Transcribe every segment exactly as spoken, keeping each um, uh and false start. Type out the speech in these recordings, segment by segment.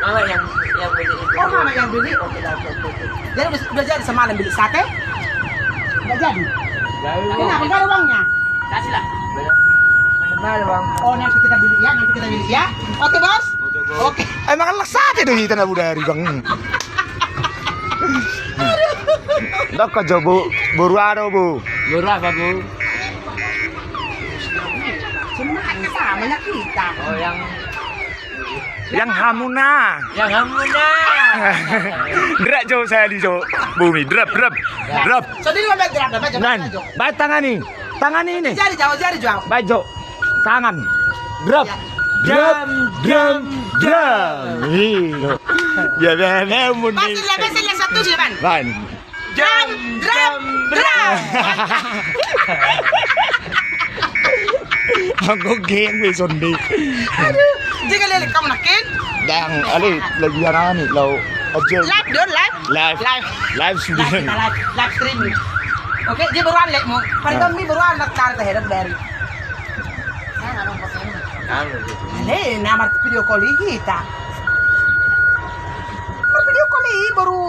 Mama yang, yang beli itu. Oh, mama yang beli. Oke, oke, oke, oke. Jadi udah, udah jadi semalam beli sate? Nggak jadi. Jadi. Kenapa? Nggak ada uangnya? Kasihlah. Nggak ada uang. Oh, nanti kita beli ya, nanti kita beli ya. Oke, Bos. Oke. Emang lah sate do hita na bodari, Bang. Dok, kau jo, Bu. Boru aha do, Bu? Boru apa, Bu? Cuma sama lah kita. Oh, yang Yang hamuna. Yang hamuna. Drap jo, saya di jo. Bumi, drap, drap. Drap. Nan, baik tangan ni. Tangan ni. Jari jauh, jari jauh. Baik jo. Tangan. Drap. Ya. Drap, drap, drap. Iya. Ya, ya, ya, mun. Pasti lah, pasti lah satu sih, Bang. Bang. Dram, dram, dram. Aku geng be sonde. Aduh, jadi lelek kamu nakin? Dang, ale lagi arani lau. Live dong, live. Live. Live. Live sudah. Live, live, live streaming. Oke, dia baru anlek mu. Pada kami baru anlek tar teh, dari. Ale, na mar video call i hita. Mar video call i baru.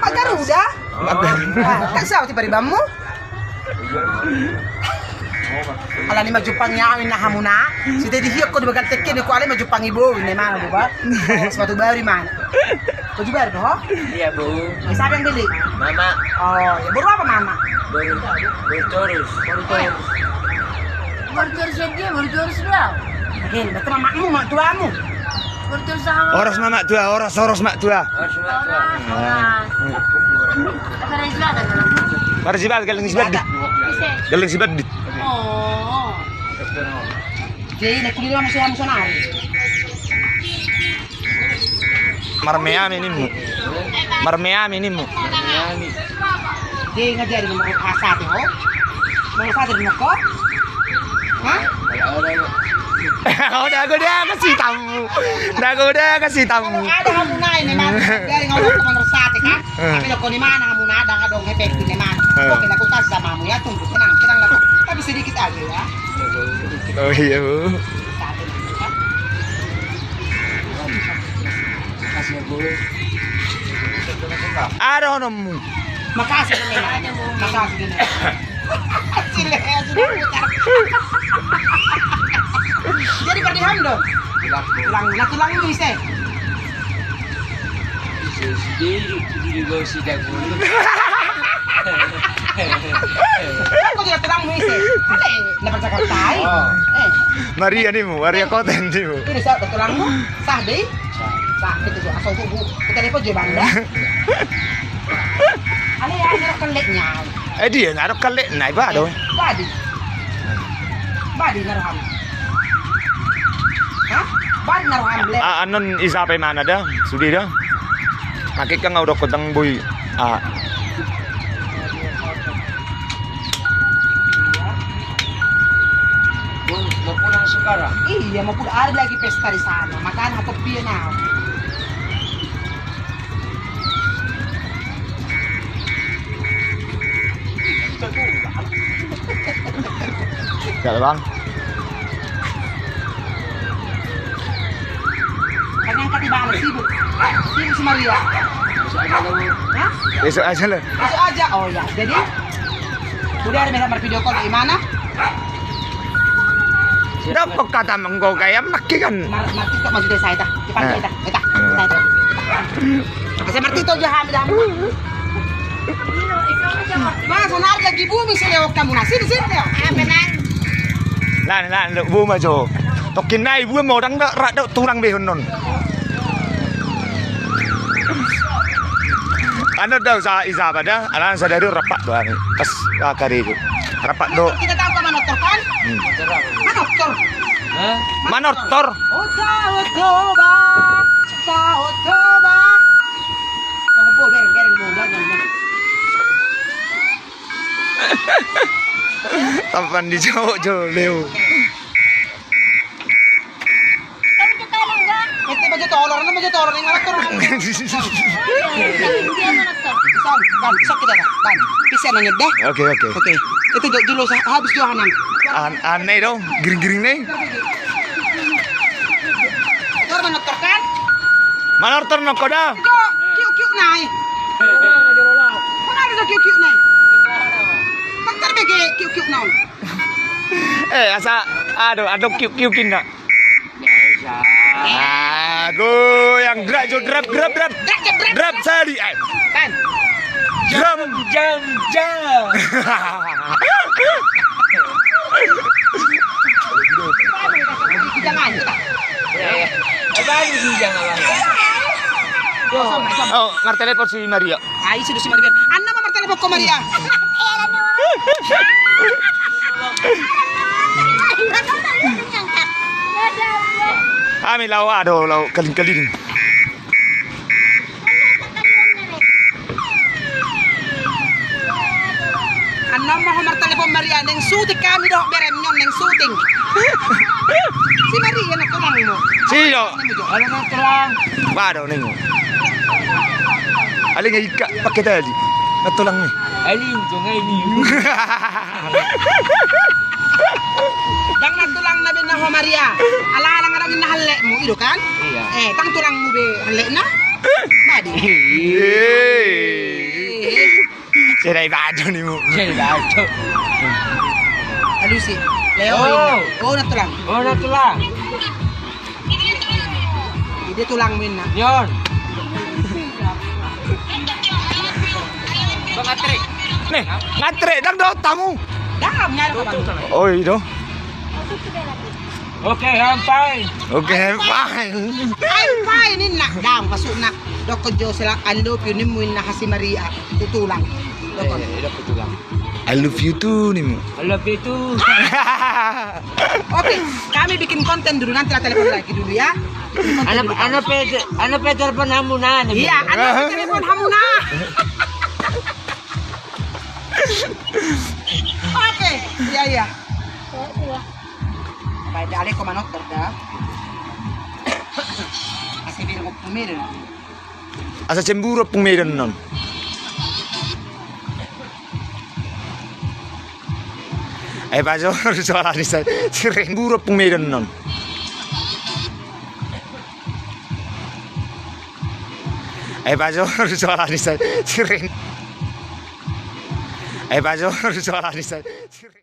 Mak Garuda. Mak Garuda. Kan siapa tiba di bamu? Alani ma jumpang ni amin na hamuna. Sitedi hiok ko di bagal tekke ni ko ale ma jumpang i bo ni mana bo ba. Sepatu baru di mana? Baju baru doho? Iya, Bu. Siapa yang beli? Mama. Oh, ya, boru apa mama? Boru, boru torus. Boru torus. Boru torus dia, boru torus dia. Oke, berarti mamamu, mak tuamu. Boru torus sama. Horas, mak tua, horas, horas, mak tua. Horas, mak tua. Horas, horas. Apa Rezla ada dalam? Marzibat, galeng si Badit. Galeng si Badit. Oh. Jadi, nak kuliah sama saya, sama saya. Marmeami nimmu. Marmeami nimmu. Dia ngajari nomor satu, ho? Nomor satu di Mekko? Hah? Oh, dago dia kasih tamu. Dago dia kasih tamu. Ada kamu naik memang. Dari ngomong nomor satu, kan? Tapi lo kau di mana kamu nadang, ada dong efek di mana? Oke, aku kasih sama kamu ya, tunggu, tenang, tenang lah. Tapi sedikit aja ya. Oh iya, Bu. Makasih ya, Bu. Ada hononmu. Makasih, Bu. Makasih, Bu. Jadi berdiam dong. Tulang, nah, tulang ini, Seh. Jadi, jadi gua sidak dulu. Aku juga tulang misi. Ale, dapat Jakarta. Oh. Eh. Maria nimu, Maria Koten nimu. Ini sa-, tulangmu, sah deh. Sah, gitu, asal tubuh. Kita lepo je banda. Ale, ya, ini keleknya. Eh, dia naruh kelek, nah, iba do. Badi. Badi naruh ham. Hah? Badi naruh ham, le. Ah, anon isa pe mana da? Sudah da. Pakai kang udah kotang boy. Ah. Mau, mau pulang sekarang? Iya, mau pulang. Ada lagi pesta di sana. Makanya aku pian, nah. Kalau bang. Kan yang ketiba sibuk. Sibuk si Maria. Hah? Besok aja lah. Besok aja. Oh ya, jadi udah ada merah video call di mana? Dapot kata menggogai am naki kan. Mar-, mar-TikTok masuk desa ita. Cepat ita, ita, ita, ita. Asa mar-TikTok aja ham dah. Mas, sonar lagi bumi si Leo kamu nasi di sini Leo. Ah, benar. Lan, lan, lu bu ma jo. Tokin nai bu modang dak rak dak tulang be honnon. Anu da usaha isa pada, alang sadari rapat do ani. Pas akari itu. Rapat do. Kita tahu ke Manortor kan? Hmm. Manortor. Hah? Manortor. Oca, oca, ba. Oca, oca, ba. Tahu bo, bereng, bereng, bo, bereng, bereng. Tampan di Jawa, Jawa, Leo. Ente baju tolor, ente baju tolor, yang ngalak tolor. Bisa, dan, sok kita, dan. Bisa nanya deh. Oke, oke. Oke. Itu dulu habis Johanan. An-, aneh dong, giring-giring nih. Tolor mana, tolor kan? Alarter nangko da. Kiuk-kiuk nai. Mana do kiuk-kiuk nai? Pantar bege kiuk-kiuk nai. Eh, asa, aduh, aduh, kiuk-kiuk inna. Ah, goyang, drap, jo, drap, drap, drap. Drap, drap, drap. Drap sali, eh. Kan. Drum. Jam, jam. Oh, martelepon si Maria. Ai, sudah si Maria. Anna ma martelepon ko Maria. Ami lao ado, lao kaling-kaling. Annon ma ho martelepon Maria, naeng syuting hami dohot berem ni on, naeng syuting. Si Maria na tulangmu. Si do. Halo, na tulang. Ba do naeng. Aling ika pake tali. Na tulangmi. Aling jong aling. Dang na tulangna be na ho Maria. Ala, ala dang adong inna hallekmu, i do kan? Iya. Eh, dang tulangmu be hallekna? Badi. Eh. Sedai bajo nimu. Sedai bajo. Alusi. Leo. Oh. Oh, na tulang. Oh, na tulang. Ide tulangmu inna. Yon. Neh, ngatre, dang dohot hamu. Dang, nyari kapan. Oh, i do. Oke, I'm fine. Oke, I'm fine. I'm fine, inna. Dang, maksudna. Dokkon jo sela, I love you, nimmu inna hasi Maria. Tu tulang. Dokkon. Eh, dokkon tulang. I love you too, nimmu. I love you too. Oke, kami bikin konten dulu, nanti lah telepon lagi dulu ya. Bikin konten dulu, kami. Ana Peter, ana Peter telepon hamu na, nimmu. Iya, ana Peter telepon hamu na. Oke, iya, iya. Baik, da ale ko manortor da. Asa biar ko pumir. Asa cemburu Ompung Medan non. Eh, pajo, suara ni sa-, siren. Cemburu Ompung Medan non. Eh, pajo, suara ni sa-, siren. Eh, pajo, suara ni sa-, siren.